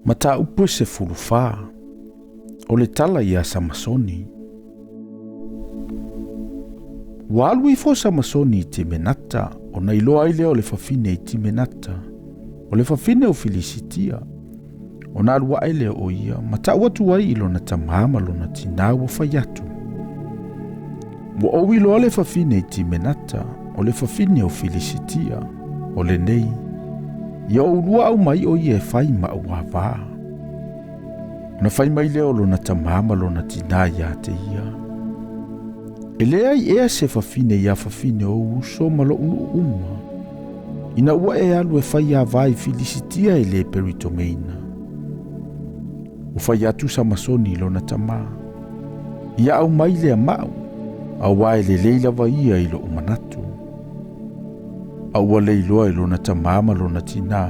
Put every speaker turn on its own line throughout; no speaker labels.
Mataupu e 14. O le tala iā Samasoni. Ua alu ifo Samasoni i Timenata, ona iloa ai lea o le fafine i Timenata, o le fafine o Filisitia. Ona alu ae lea o ia, ma tau atu ai i lona tamā ma lona tinā ua fai atu. Ua ou iloa le fafine i Timenata, o le fafine o Filisitia, o lenei, ia oulua aumai o ia e fai ma ou avā. Ona fai mai lea o lona tamā ma lona tinā iā te ia. E leai ea se fafine iā fafine o ou uso ma lo'u nuu uma, ina ua e alu e fai avā i Filisitia e lē peritogeina. Ua fai atu Samasoni i lona tamā, Ia aumai lea ma'u, auā e lelei lava ia i lo'u manatu. A ua le iloa e lona tamā ma lona tinā,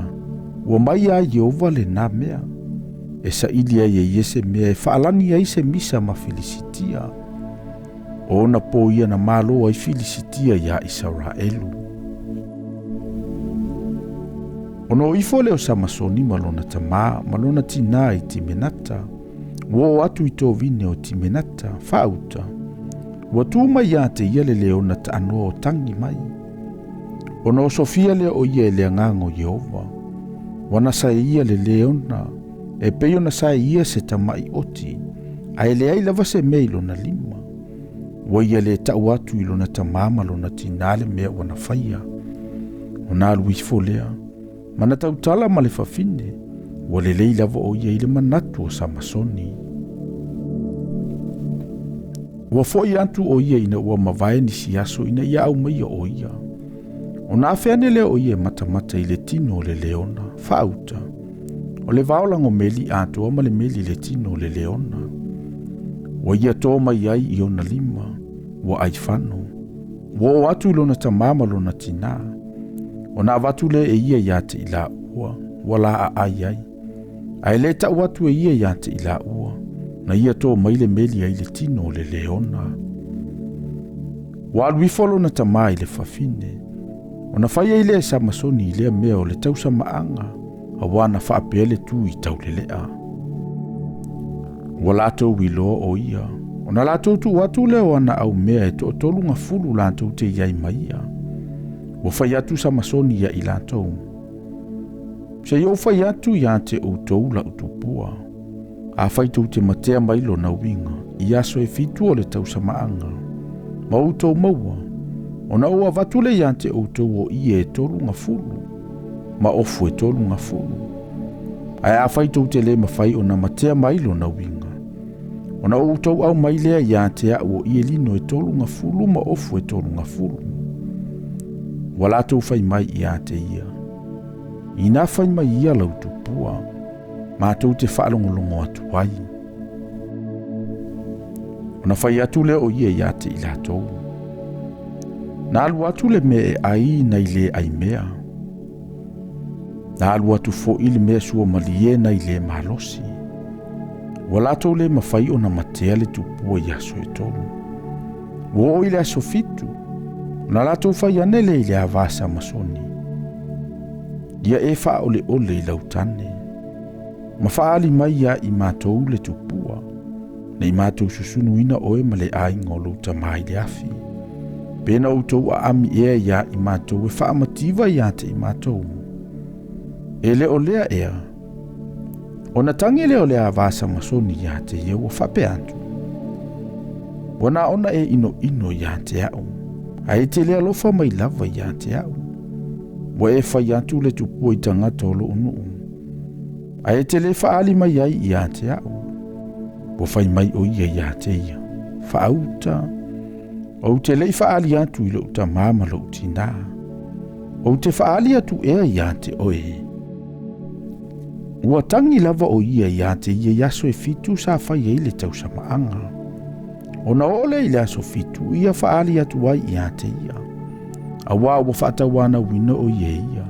ua mai iā Ieova lenā mea, e saili ai e ia se mea e faalagi ai se misa ma Filisitia. O ona pō ia na malo ai Filisitia iā Isaraelu. Ona o ifo lea o Samasoni ma lona tamā ma lona tinā i Timenata, ua oo atu i tovine o Timenata, faauta, ua tu mai iā te ia le leona taanoa o tagi mai. Ona osofia lea o ia e le agaga o Ieova, ua na sae ia le leona, e pei ona sae ia se tamaʻi oti, ae leai lava se mea i lona lima. Ua ia lē taʻu atu i lona tamā ma lona tinā le mea ua na faia. Ona alu ifo lea, ma na tautala ma le fafine, ua lelei lava o ia i le manatu o Samasoni. Ua foʻi atu o ia ina ua mavae nisi aso ina ia aumaia o ia. Ona afe ane lea o ia e matamata i le tino o le leona, faauta. O le vao lagomeli atoa ma le meli i le tino o le leona. Ua ia tō mai ai i ona lima, ua aifano. Ua oo atu i lona tamā ma lona tinā. Ona avatu lea e ia iā te i laua, ua laaai ai. Ae le tau atu e ia iā te i laua, na ia tō mai le meli ai le tino o le leona. Ua alu ifo lona tamā i le fafine, ona fai ai lea e Samasoni i lea mea o le tausamaaga, auā na faapea le tu i taulele'a. Ua latou iloa o ia, ona latou tuu atu lea o ana aumea e toatolu gafulu latou te i ai ma ia. Ua fai atu Samasoni ia i latou, Se i ou fai atu iā te outou la'u tupua, afai tou te matea mai lona uiga i aso e fitu o le tausamaaga, ma outou maua, ona ou avatu lea iā te outou o ie e 30, ma ofu e 30. Ae afai tou te lē mafai ona matea mai lona uiga, ona outou aumai lea iā te a'u o ie lino e 30 ma ofu e 30. Ua latou fai mai iā te ia, Inā fai mai ia lau tupua, matou te faalogologo atu ai. Ona fai atu lea o ia iā te i latou, Na alu atu le mea e ai nai le ai mea. Na alu atu foʻi le mea suamalie nai le malosi. Ua latou lē mafai ona matea le tupua i aso e tolu. Ua oo i le aso fitu, ona latou fai ane lea i le avā Samasoni, Ia e faaoleole i lau tane, ma faaali mai iā i matou le tupua, ne i matou susunuina oe ma le aiga o lou tamā i le afi. Pe na outou aami ea iā i matou e faamativa iā te i matou. E le o lea ea, Ona tagi lea o le avā Samasoni iā te ia ua faapea atu, Ua na ona e inoino iā te a'u, ae e te le alofa mai lava iā te a'u. Ua e fai atu le tupua i tagata o lo'u nuu, ae e te le faaali mai ai iā te a'u. Ua fai mai o ia iā te ia, Faauta, ou te le i faaali atu i lo'u tamā ma lo'u tinā. Ou te faaali atu ea iā te oe. Ua tagi lava o ia iā te ia i aso e fitu sa fai ai le tausamaaga. Ona oo lea i le aso fitu, ia faaali atu ai iā te ia, auā ua faatauanauina o ia e ia.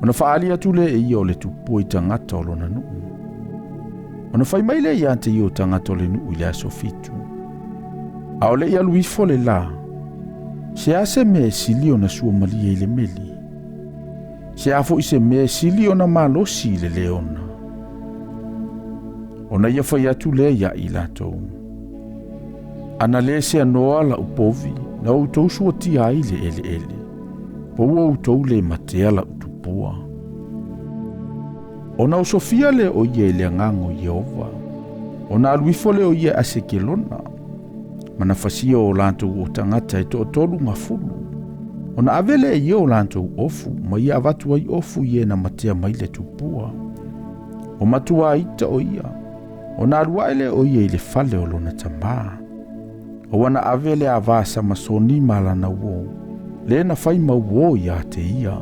Ona faaali atu lea e ia o le tupua i tagata o lona nuu. Ona fai mai lea iā te ia o tagata o le nuu i le aso fitu, A o le i alu ifo le lā, se a se mea e sili ona suamalie i le meli? Se a foi se mea e sili ona malosi i le leona? Ona ia fai atu lea iā i latou: Ana le seanoa la'u povi na outou suatia ai le eleele, po ua outou le matea la'u tupua. Ona osofia lea o ia i le agaga o Ieova, ona alu ifo lea o ia i Asekelona, ma na fasia o latou tagata e 30, ona ave lea e ia o latou ofu, ma ia avatu ai ofu i e na matea mai le tupua. O matua ita o ia, ona alu ae lea o ia i le fale o lona tamā. O ua na ave le ava a Samasoni ma lana uō, lea na fai ma uō ia te ia.